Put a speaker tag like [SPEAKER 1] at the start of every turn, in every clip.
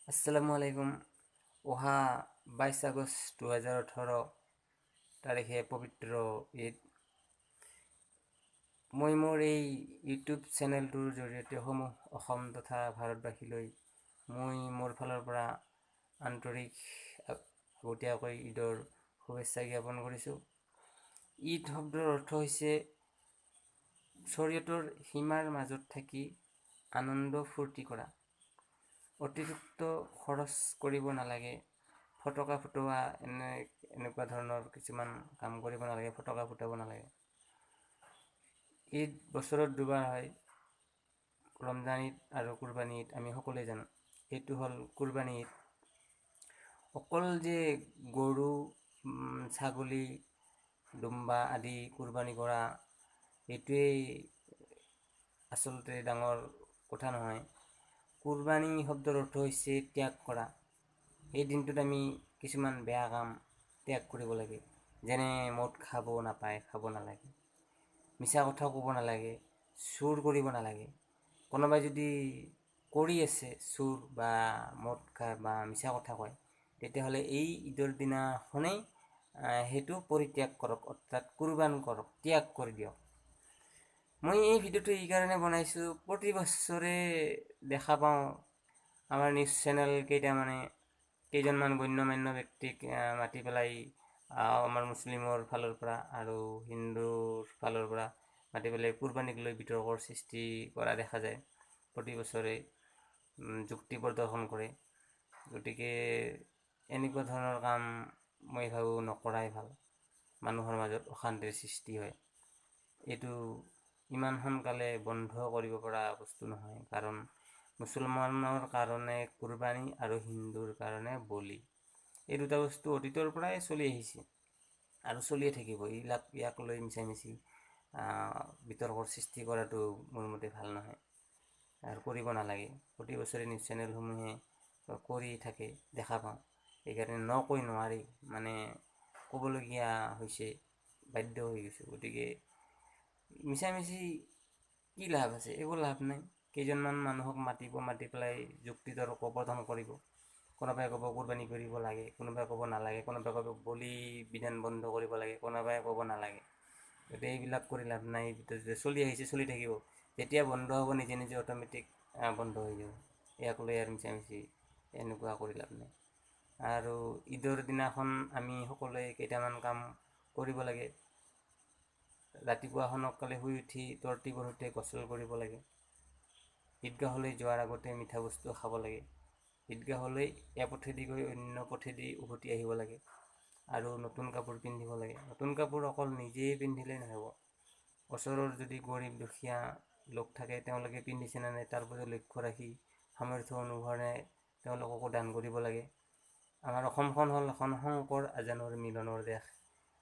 [SPEAKER 1] আসসালামু আলাইকুম। অহা 22 আগষ্ট 2018 তাৰিখে পবিত্ৰ ঈদ। মই মোৰ এই ইউটিউব চেনেলটোৰ জৰিয়তে সমূহ অসম তথা ভাৰতবাসীলৈ মই মোৰ ফালৰ পৰা আন্তৰিক আগতীয়াকৈ ঈদৰ শুভেচ্ছা জ্ঞাপন কৰিছোঁ। ঈদ শব্দৰ অৰ্থ হৈছে শৰীয়তৰ সীমাৰ মাজত থাকি আনন্দ ফূৰ্তি কৰা। অতিৰিক্ত খৰচ কৰিব নালাগে, ফটকা ফুটোৱা এনেকুৱা ধৰণৰ কিছুমান কাম কৰিব নালাগে, ফটকা ফুটাব নালাগে। ঈদ বছৰত দুবাৰ হয়, ৰমজান ঈদ আৰু কুৰবানী ঈদ, আমি সকলোৱে জানো। এইটো হ'ল কুৰবানী ঈদ। অকল যে গৰু, ছাগলী, দুম্বা আদি কুৰবানী কৰা এইটোৱেই আচলতে ডাঙৰ কথা নহয়। কুৰবানী শব্দৰ অৰ্থ হৈছে ত্যাগ কৰা। এই দিনটোত আমি কিছুমান বেয়া কাম ত্যাগ কৰিব লাগে, যেনে মদ খাব নাপায়, খাব নালাগে, মিছা কথা ক'ব নালাগে, চুৰ কৰিব নালাগে। কোনোবাই যদি কৰি আছে চুৰ বা মদ খায় বা মিছা কথা কয়, তেতিয়াহ'লে এই ঈদৰ দিনাখনেই সেইটো পৰিত্যাগ কৰক, অৰ্থাৎ কুৰবান কৰক, ত্যাগ কৰি দিয়ক। মই এই ভিডিঅ'টো এইকাৰণে বনাইছোঁ, প্ৰতি বছৰে দেখা পাওঁ আমাৰ নিউজ চেনেল কেইটামানে কেইজনমান গণ্য মান্য ব্যক্তিক মাতি পেলাই আমাৰ মুছলিমৰ ফালৰ পৰা আৰু হিন্দুৰ ফালৰ পৰা মাতি পেলাই কুৰবানীক লৈ বিতৰ্কৰ সৃষ্টি কৰা দেখা যায়। প্ৰতি বছৰে যুক্তি প্ৰদৰ্শন কৰে। গতিকে এনেকুৱা ধৰণৰ কাম মই ভাবোঁ নকৰাই ভাল। মানুহৰ মাজত অশান্তিৰ সৃষ্টি হয়। এইটো ইমান সোনকালে বন্ধ কৰিব পৰা বস্তু নহয়, কাৰণ মুছলমানৰ কাৰণে কুৰবানী আৰু হিন্দুৰ কাৰণে বলি, এই দুটা বস্তু অতীতৰ পৰাই চলি আহিছে আৰু চলিয়ে থাকিব। এইবিলাক ইয়াক লৈ মিছামিছি বিতৰ্কৰ সৃষ্টি কৰাটো মোৰ মতে ভাল নহয় আৰু কৰিব নালাগে। প্ৰতি বছৰে নিউজ চেনেলসমূহে কৰি থাকে দেখা পাওঁ, সেইকাৰণে নকৈ নোৱাৰি, মানে ক'বলগীয়া হৈছে, বাধ্য হৈ গৈছোঁ। গতিকে মিছামিছি কি লাভ আছে? একো লাভ নাই। কেইজনমান মানুহক মাতিব, মাতি পেলাই যুক্তি তৰ্ক প্ৰদৰ্শন কৰিব। কোনোবাই ক'ব কুৰবানী কৰিব লাগে, কোনোবাই ক'ব নালাগে, কোনোবাই ক'ব বলি বিধান বন্ধ কৰিব লাগে, কোনোবাই ক'ব নালাগে। গতিকে এইবিলাক কৰি লাভ নাই। চলি আহিছে, চলি থাকিব। যেতিয়া বন্ধ হ'ব নিজে নিজে অট'মেটিক বন্ধ হৈ যাব। ইয়াক লৈ আৰু মিছামিছি এনেকুৱা কৰি লাভ নাই। আৰু ঈদৰ দিনাখন আমি সকলোৱে কেইটামান কাম কৰিব লাগে। ৰাতিপুৱা সোনকালে শুই উঠি তৰ্তিবৰ সৈতে গোচল কৰিব লাগে। ঈদগাহলৈ যোৱাৰ আগতে মিঠা বস্তু খাব লাগে। ঈদগাহলৈ এপথেদি গৈ অন্য পথেদি উভতি আহিব লাগে আৰু নতুন কাপোৰ পিন্ধিব লাগে। নতুন কাপোৰ অকল নিজেই পিন্ধিলেই নহ'ব, ওচৰৰ যদি গৰীব দুখীয়া লোক থাকে তেওঁলোকে পিন্ধিছে নে নাই তাৰ প্ৰতি লক্ষ্য ৰাখি সামৰ্থ্য অনুসৰণে তেওঁলোককো দান কৰিব লাগে। আমাৰ অসমখন হ'ল এখন শংকৰ আজানৰ মিলনৰ দেশ।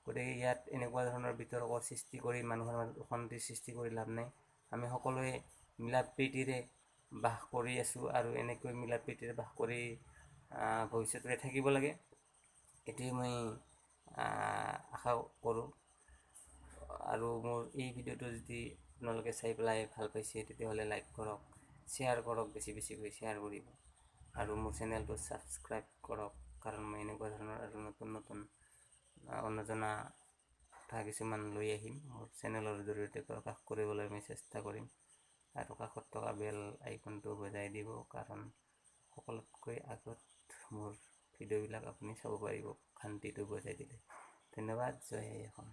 [SPEAKER 1] গতিকে ইয়াত এনেকুৱা ধৰণৰ বিতৰ্কৰ সৃষ্টি কৰি মানুহৰ মাজত অশান্তিৰ সৃষ্টি কৰি লাভ নাই। আমি সকলোৱে মিলা প্ৰীতিৰে বাস কৰি আছোঁ আৰু এনেকৈ মিলা প্ৰীতিৰে বাস কৰি ভৱিষ্যতলৈ থাকিব লাগে, এইটোৱে মই আশা কৰোঁ। আৰু মোৰ এই ভিডিঅ'টো যদি আপোনালোকে চাই পেলাই ভাল পাইছে, তেতিয়াহ'লে লাইক কৰক, শ্বেয়াৰ কৰক, বেছি বেছিকৈ শ্বেয়াৰ কৰিব আৰু মোৰ চেনেলটো ছাবস্ক্ৰাইব কৰক, কাৰণ মই এনেকুৱা ধৰণৰ আৰু নতুন নতুন নজনা কথা কিছুমান লৈ আহিম, মোৰ চেনেলৰ জৰিয়তে প্ৰকাশ কৰিবলৈ মই চেষ্টা কৰিম। আৰু কাষত থকা বেল আইকনটো বজাই দিব, কাৰণ সকলোতকৈ আগত মোৰ ভিডিঅ'বিলাক আপুনি চাব পাৰিব ঘণ্টিটো বজাই দিলে। ধন্যবাদ। জয় আই অসম।